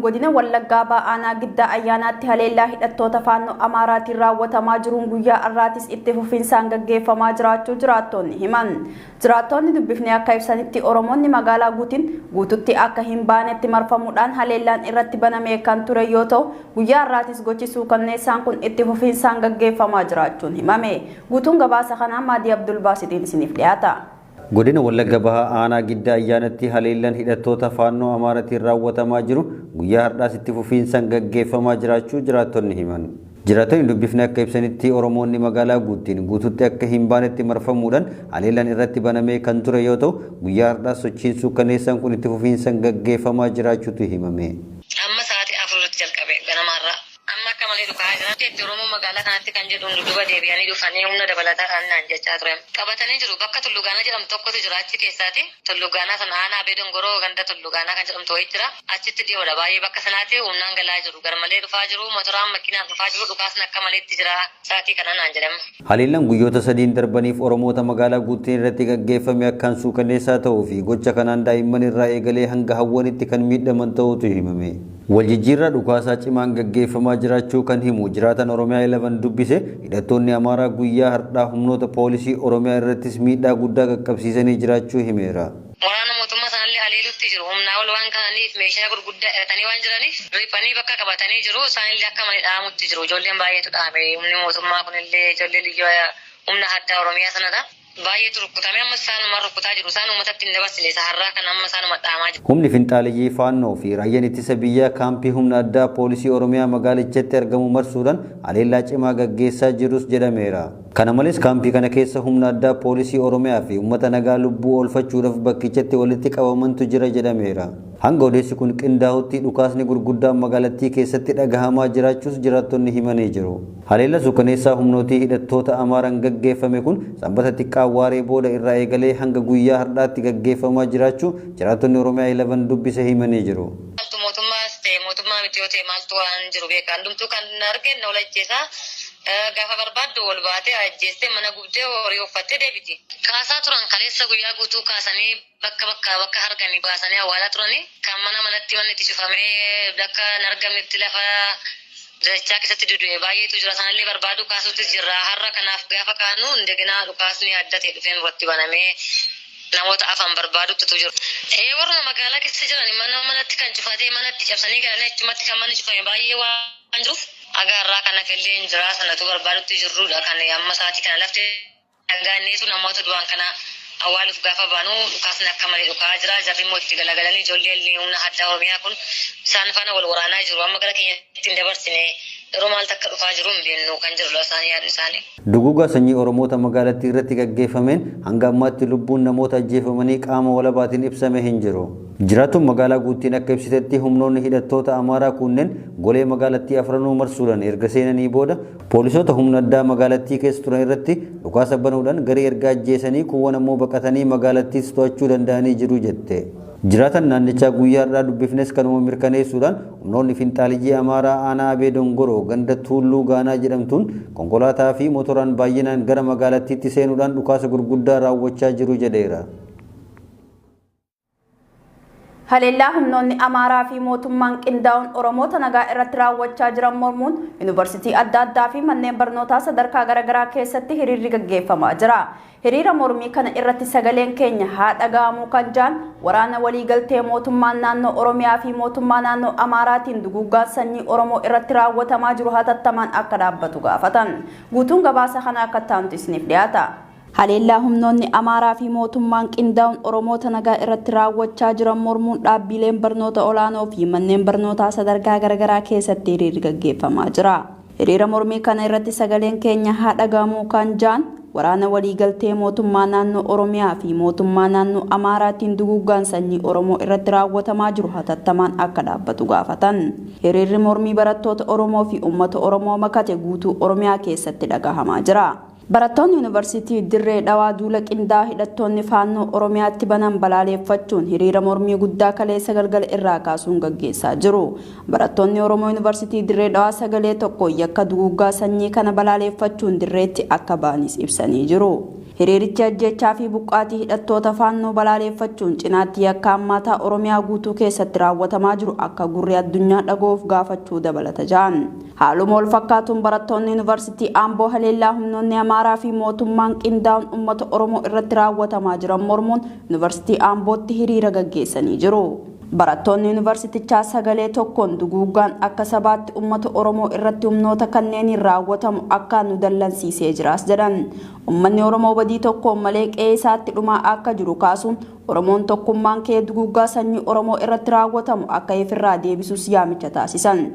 Godina Wallaggaa Baha Aanaa Giddaa Ayyaanaatti haleellaa hidhattoota Faannoo Amaaraatiin raawwatamaa jiruun guyyaa har'aatis itti fufinsaan gaggeeffamaa jiraachuu jiraattoonni himan. Jiraattoonni dubbifne akka ibsanitti Oromoonni magaalaa Guutiin guututti akka hin baanetti marfamuudhaan haleellaan irratti banamee kan ture yoo ta'u, guyyaa har'aatis gochi suukanneessaan kun itti fufinsaan gaggeeffamaa jiraachuun himame. Guutuun gabaasa kanaa Maadii Abdulbaasixiin isiniif dhiyaata. Godina Wallagga Bahaa Aanaa Giddaa Ayyaanatti haleellan hidhattoota Faannoo Amaaratiin raawwatamaa jiru guyyaa hardhaas itti fufiinsan gaggeeffamaa jiraachuu jiraattonni himan. Jiraattonni dubbifne akka ibsanitti Oromoonni magaalaa Guuttiin guututti akka hin baanetti marfamuudhan haleellan irratti banamee kan ture yoo ta'u, guyyaa hardhaas sochiin suukkaneessaan kun itti fufiinsan gaggeeffamaa jiraachuutu himame. Amma sa'aatii 4 irratti jalqabe ganamaarraa. Amma akka malee dhuka'aa jira. Itti Oromoo magaalaa kanatti kan jedhuun duduba deebi'anii dhufanii humna dabalataadhaan naan jechaa ture. Qabatanii jiru. Bakka Tullugaanaa jedhamu tokkotu jira achi keessaati. Tullugaanaa sana aanaa Abee Dongoroo ganda Tullugaanaa kan jedhamtu wayii jira. Achitti dhiyoodha baay'ee bakka sanaati humnaan galaa jiru. Garmalee dhufaa jiru. Motoraan makiinaan dhufaa jiru. Dhukaasni akka maleetti jira sa'atii kana naan jedhe amma. Haleellaan guyyoota sadiin darbaniif Oromoota magaalaa Guuttiin irratti gaggeeffame akkaan suukanneessaa ta'uu fi gocha kanaan daa'imman irraa eegalee hanga hawwanitti kan miidhaman ta'uutu himame. Waljijjiirraa dhukaasaa cimaan gaggeeffamaa jiraachuu kan himu jiraataan Oromiyaa 11 dubbise, hidhattoonni Amaaraa guyyaa hardhaa humnoota poolisii Oromiyaa irrattis miidhaa guddaa qaqqabsiisanii jiraachuu himeera. Waraana mootummaa sanallee haleeluutti jiru. Humnaa ol waan ta'aniif meeshaa gurguddaa hidhatanii waan jiraniif riphanii bakka qabatanii jiru. Isaanillee akka malee dhahamutti jiru. Ijoolleen baay'eetu dhahame. Humni mootummaa kunillee ijoollee liyyuu humna addaa Oromiyaa sanadha. Baay'eetu rukkutame. Ammas isaanuma rukkutaa jiru. Isaan uummatatti hin dabarsine. Isa har'aa kana amma isaanuma dhahamaa jiru. Humni finxaaleyyii Faannoo fi Raayyaan Ittisa Biyyaa kaampii humna addaa poolisii Oromiyaa magaalichatti argamu marsuudhaan haleellaa cimaa gaggeessaa jirus jedhameera. Kana malees kaampii kana keessa humna addaa poolisii Oromiyaa fi uummata nagaa lubbuu oolfachuudhaf bakkichatti walitti qabamantu jira jedhameera. Hanga odeessi kun qindaahutti dhukaasni gurguddaan magaalattii keessatti dhagahamaa jiraachuus jiraattonni himanii jiru. Haleellaa suukkaneessaa humnootii hidhattoota Amaaraan gaggeeffame kun Sanbata xiqqaa waaree booda irraa eegalee hanga guyyaa hardhaatti gaggeeffamaa jiraachuu jiraattonni Oromiyaa 11 dubbise himanii jiru. Maaltu mootummaas ta'e mootummaa miti yoo ta'e maaltu waan jiru beeka. Hundumtuu kan arge ol ajjeesa. Gaafa barbaaddu ol baatee ajjeestee mana gubdee horii ooffattee deebiti. Kaasaa turan kaleessa guyyaa guutuu kaasanii bakka bakka bakka harganii baasanii awwaalaa turanii kan mana manatti manni itti cufamee bakka hin argamnetti lafa dachaa keessatti dudu'e baay'eetu jira. Sanallee barbaaduu kaasuutti jirra. Har'a kanaaf gaafa kaanu indeginaa dhukaasni adda ta'e dhufee nurratti banamee namoota afan barbaadutti jiru. Ee warruma magaalaa keessa jiran mana manatti kan cufatee manatti cabsanii galanii achumatti kan manni cufame baay'ee waan jiruuf haga har'aa kana fellee hin jira sanatu barbaadutti jirrudha kan amma sa'aatii kana lafti dhagaanneetu namoota du'an kana awwaaluuf gaafa baanu dhukaasni akka malee dhukaa jira. Jarri immoo itti galagalanii ijoolleen humna addaa Oromiyaa kun isaan faana wal waraanaa jiru. Amma gara keenyatti hin dabarsine yeroo maaltu akka dhufaa jiru hin beeknu kan jirudha isaan yaadni isaanii. Duguuggaa sanyii Oromoota magaalattii irratti gaggeeffameen hanga ammaatti lubbuun namoota ajjeefamanii qaama walabaatiin ibsame hin jiru. Jiraattuun magaalaa Guuttiin akka ibsitetti humnoonni hidhattoota Amaaraa kuunneen golee magaalattii afranuu marsuudhaan erga seenanii booda Poolisoota humna addaa magaalattii keessa turan irratti dhukaasa banuudhaan garii erga ajjeesanii kuuwwan ammoo baqatanii magaalattiis to'achuu danda'anii jiru jette. Jiraataan naannichaa guyyaa har'aa dubbifnes kanuma mirkaneessuudhaan humnoonni finxaaleyyii Amaaraa aanaa Abee Dongoroo ganda Tuulluu Gaanaa jedhamtuun konkolaataa fi motoraan baay'inaan gara magaalattiitti seenuudhaan dhukaasa gurguddaa raawwachaa jiru jedheera. Haleellaa humnoonni Amaaraa fi mootummaan qindaa'uun Oromoota nagaa irratti raawwachaa jiran mormuun yuunivarsiitii adda addaa fi manneen barnootaa sadarkaa garaagaraa keessatti hiriirri gaggeeffamaa jira. Hiriira mormii kana irratti sagaleen keenya haa dhaga'amuu kan jaan waraana waliigaltee mootummaan naannoo Oromiyaa fi mootummaa naannoo Amaaraatiin duguuggaan sanyii Oromoo irratti raawwatamaa jiru hatattamaan akka dhaabbatu gaafatan. Guutuun gabaasa kana akka itti isiniif dhiyaata. Haleellaa humnoonni Amaaraa fi mootummaan qindaa'uun Oromoota nagaa irratti raawwachaa jiran mormuun dhaabbileen barnoota olaanoo fi manneen barnootaa sadarkaa garaagaraa keessatti hiriirri gaggeeffamaa jira. Hiriira mormii kana irratti sagaleen keenya haa dhaga'amuu kan jaan waraana waliigaltee mootummaa naannoo Oromiyaa fi mootummaa naannoo Amaaraatiin duguuggaan sanyii Oromoo irratti raawwatamaa jiru hatattamaan akka dhaabbatu gaafatan. Hiriirri mormii barattoota Oromoo fi uummata Oromoo makate guutuu Oromiyaa keessatti dhagahamaa jira. Barattoonni Yuunivarsiitii Dirree Dhawaa duula qindaa'aa hidhattoonni Faannoo Oromiyaatti banan balaaleffachuun hiriira mormii guddaa kaleessa galgala irraa kaasuun gaggeessaa jiru. Barattoonni Oromoo Yuunivarsiitii Dirree Dhawaa sagalee tokko yakka duguuggaa sanyii kana balaaleffachuun dirreetti akka ba'anis ibsanii jiru. Hiriirichi ajjeechaa fi buqqaatii hidhattoota Faannoo balaaleeffachuun cinaatti yakka hammaataa Oromiyaa guutuu keessatti raawwatamaa jiru akka gurri addunyaa dhaga'uuf gaafachuu dabalata jedhan. Haaluma wal fakkaatuun barattoonni Yuunivarsiitii Amboo haleellaa humnoonni Amaaraa fi mootummaan qindaa'uun uummata Oromoo irratti raawwatamaa jiran mormuun Yuunivarsiitii Ambootti hiriira gaggeessanii jiru. Barattoonni yuunivarsiitichaa sagalee tokkoon duguuggaan akka sabaatti uummata Oromoo irratti humnoota kanneeniin raawwatamu akka nu dallansiisee jiraas jedhan. Uummanni Oromoo badii tokkoon malee qe'ee isaatti dhumaa akka jiru kaasuun Oromoon tokkummaan kee duguuggaa sanyii Oromoo irratti raawwatamu akka ifirraa deebisuus yaamicha taasisan.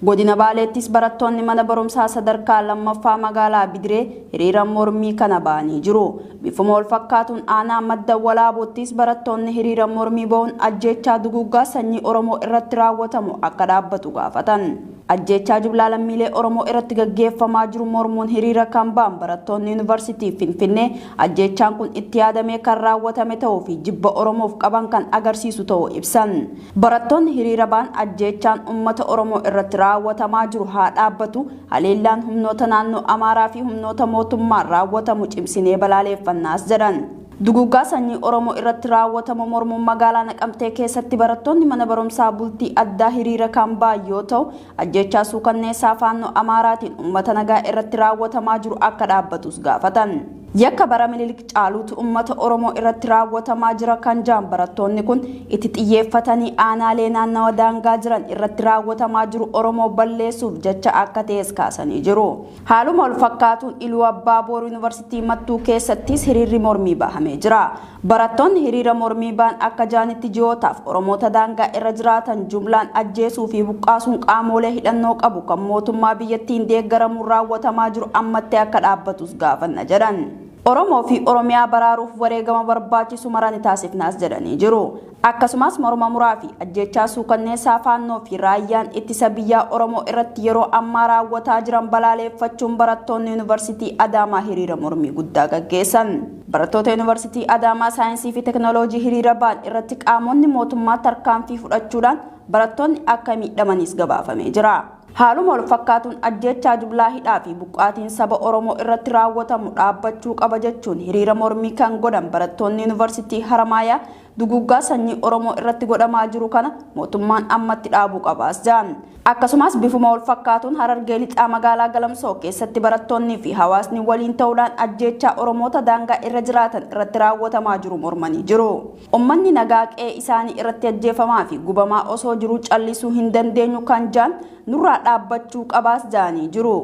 Godina Baaleettis barattoonni mana barumsaa sadarkaa lammaffaa magaalaa Bidiree hiriira mormii kana ba'anii jiru. Bifuma wal fakkaatuun aanaa Madda Walaabottis barattoonni hiriira mormii ba'uun ajjeechaa duguuggaa sanyii Oromoo irratti raawwatamu akka dhaabbatu gaafatan. Ajjeechaa jumlaa lammiilee Oromoo irratti gaggeeffamaa jiru mormuun hiriira kan ba'an barattoonni Yuunivarsiitii Finfinnee ajjeechaan kun itti yaadamee kan raawwatame ta'uu fi jibba Oromoof qaban kan agarsiisu ta'uu ibsan. Barattoonni hiriira ba'an ajjeechaan uummata Oromoo irratti raawwatamaa jiru haa dhaabbatu, haleellaan humnoota naannoo Amaaraa fi humnoota mootummaan raawwatamu cimsinee balaaleeffannaas jedhan. Duguuggaa sanyii Oromoo irratti raawwatamu mormuun magaalaa Naqamtee keessatti barattoonni mana barumsaa bultii addaa hiriira kan ba'an yoo ta'u, ajjeechaa suukanneessaa Faannoo Amaaraatiin uummata nagaa irratti raawwatamaa jiru akka dhaabbatus gaafatan. Yakka bara Minilik caaluutu uummata Oromoo irratti raawwatamaa jira kan jedhan barattoonni kun itti xiyyeeffatanii aanaalee naannawa daangaa jiran irratti raawwatamaa jiru Oromoo balleessuuf jecha akka ta'es kaasanii jiru. Haaluma wal fakkaatuun Iluu Abbaa Boor Yuunivarsiitii Mattuu keessattis hiriirri mormii bahamee jira. Barattoonni hiriira mormii ba'an akka jaanitti ji'ootaaf Oromoota daangaa irra jiraatan jumlaan ajjeesuu fi buqqaasuun qaamolee hidhannoo qabu kan mootummaa biyyattiin deeggaramuun raawwatamaa jiru ammatti akka dhaabbatus gaafanna jedhan. Oromoo fi Oromiyaa baraaruuf wareegama barbaachisu mara ni taasifnaas jedhanii jiru. Akkasumas morma muraa fi ajjeechaa suukanneessaa Faannoo fi raayyaan ittisa biyyaa Oromoo irratti yeroo ammaa raawwataa jiran balaaleeffachuun barattoonni Yuunivarsiitii Adaamaa hiriira mormii guddaa gaggeessan. Barattoota Yuunivarsiitii Adaamaa saayinsii fi teekinooloojii hiriira ba'an irratti qaamonni mootummaa tarkaanfii fudhachuudhaan barattoonni akka miidhamanis gabaafamee jira. Haaluma wal fakkaatuun ajjeechaa jumlaa hidhaa fi buqqaatiin saba Oromoo irratti raawwatamu dhaabbachuu qaba jechuun hiriira mormii kan godhan barattoonni Yuunivarsiitii Haramaayaa duguuggaa sanyii Oromoo irratti godhamaa jiru kana mootummaan ammatti dhaabuu qabaas jedhan. Akkasumas bifuma wal fakkaatuun Harargee Lixaa magaalaa Galamsoo keessatti barattoonnii fi hawaasni waliin ta'uudhaan ajjeechaa Oromoota daangaa irra jiraatan irratti raawwatamaa jiru mormanii jiru. Uummanni nagaa qe'ee isaanii irratti ajjeefamaa fi gubamaa osoo jiruu callisuu hin dandeenyu kan jedhan nurraa dhaabbachuu qabaas jedhanii jiru.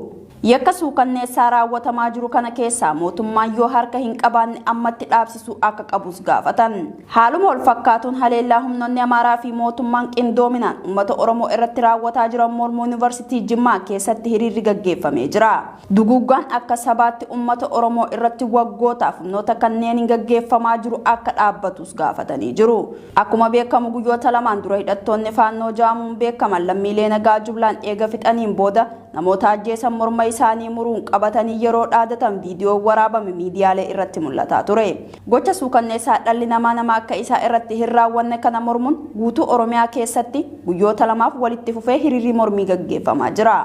Yakka suukanneessaa raawwatamaa jiru kana keessaa mootummaan yoo harka hin qabaanne ammatti dhaabsisuu akka qabus gaafatan. Haaluma wal fakkaatuun haleellaa humnoonni Amaaraa fi mootummaan qindoominaan uummata Oromoo irratti raawwataa jiran mormuu Yuunivarsiitii Jimmaa keessatti hiriirri gaggeeffamee jira. Duguuggaan akka sabaatti uummata Oromoo irratti waggootaaf humnoota kanneen gaggeeffamaa jiru akka dhaabbatus gaafatanii jiru. Akkuma beekamu guyyoota lamaan dura hidhattoonni Faannoo jaamuun beekaman lammiilee nagaa jumlaan eega fixaniin booda namoota ajjeesan morma isaanii muruun qabatanii yeroo dhaadatan viidiyoo waraabame miidiyaalee irratti mul'ataa ture. Gocha suukanneessaa dhalli namaa nama akka isaa irratti hin raawwanne kana mormuun guutuu Oromiyaa keessatti guyyoota lamaaf walitti fufee hiriirri mormii gaggeeffamaa jira.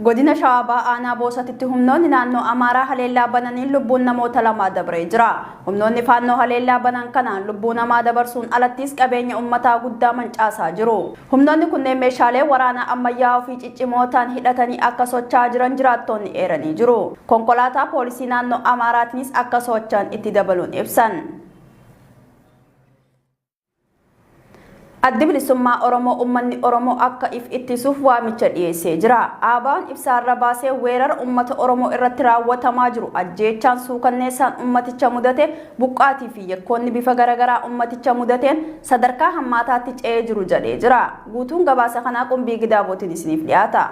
Godina Shawaa Bahaa aanaa Boosatitti humnoonni naannoo Amaaraa haleellaa bananiin lubbuun namoota lamaa dabree jira. Humnoonni Faannoo haleellaa banan kanaan lubbuu namaa dabarsuun alattis qabeenya uummataa guddaa mancaasaa jiru. Humnoonni kunneen meeshaalee waraanaa ammayyaa fi ciccimootaan hidhatanii akka socho'aa jiran jiraattonni eeranii jiru. Konkolaataa poolisii naannoo Amaaraatiinis akka socho'an itti dabaluun ibsan. Addi bilisummaa Oromoo uummanni Oromoo akka if ittisuuf waamicha dhiyeessee jira. Aabaan ibsaarra baasee weerara uummata Oromoo irratti raawwatamaa jiru ajjeechaan suukanneessaan uummaticha mudate buqqaatii fi yakkoonni bifa garaagaraa uummaticha mudateen sadarkaa hammaataatti ce'ee jiru jedhee jira. Guutuun gabaasa kanaa Qumbii Gidaabootiin isiniif dhiyaata.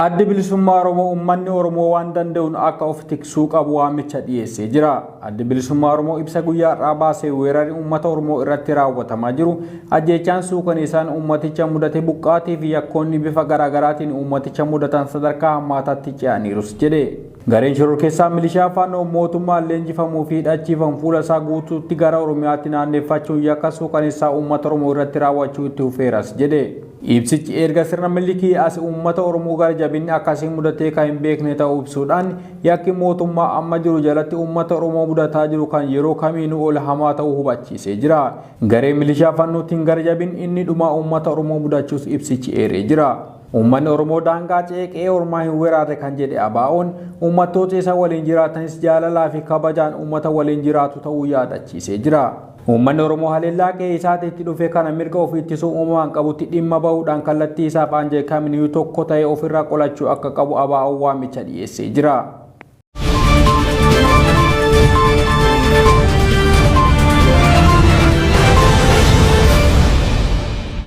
Addi bilisummaa Oromoo uummanni Oromoo waan danda'uun akka of tiksuu qabu waamicha dhiyeessee jira. Addi bilisummaa Oromoo ibsa guyyaa har'aa baasee weerarri uummata Oromoo irratti raawwatamaa jiru ajjeechaan suukaneessaan uummaticha mudate buqqaatii fi yakkoonni bifa garaagaraatiin uummaticha mudatan sadarkaa hammaataatti ce'aniirus jedhe. Gareen shororkeessaa milishaa Faannoo mootummaan leenjifamuu fi hidhachiifamu fuula isaa guutuutti gara Oromiyaatti naanneeffachuun yakka suukaneessaa uummata Oromoo irratti raawwachuu itti fufeeras jedhe. Ibsichi erga sirna Minilikii as uummata Oromoo gara jabinni akkasii mudatee kan hin beekne ta'uu ibsuudhaan, yakki mootummaa amma jiru jalatti uummata Oromoo mudataa jiru kan yeroo kamiinuu ol hamaa ta'uu hubachiisee jira. Garee milishaa Fannootiin gara jabinni inni dhumaa uummata Oromoo mudachuus ibsichi eeree jira. Uummanni Oromoo daangaa ce'ee qe'ee ormaa hin weerarre kan jedhe ABO'n, uummattoota isa waliin jiraatanis jaalalaa fi kabajaan uummata waliin jiraatu ta'uu yaadachiisee jira. Uummanni Oromoo haleellaa qe'ee isaatti itti dhufe kana mirga ofii ittisuu uumamaan qabutti dhimma bahuudhaan kallattii isaaf aanjee kamiiniyyuu tokko ta'ee ofirraa qolachuu akka qabu ABO'n waamicha dhiyeessee jira.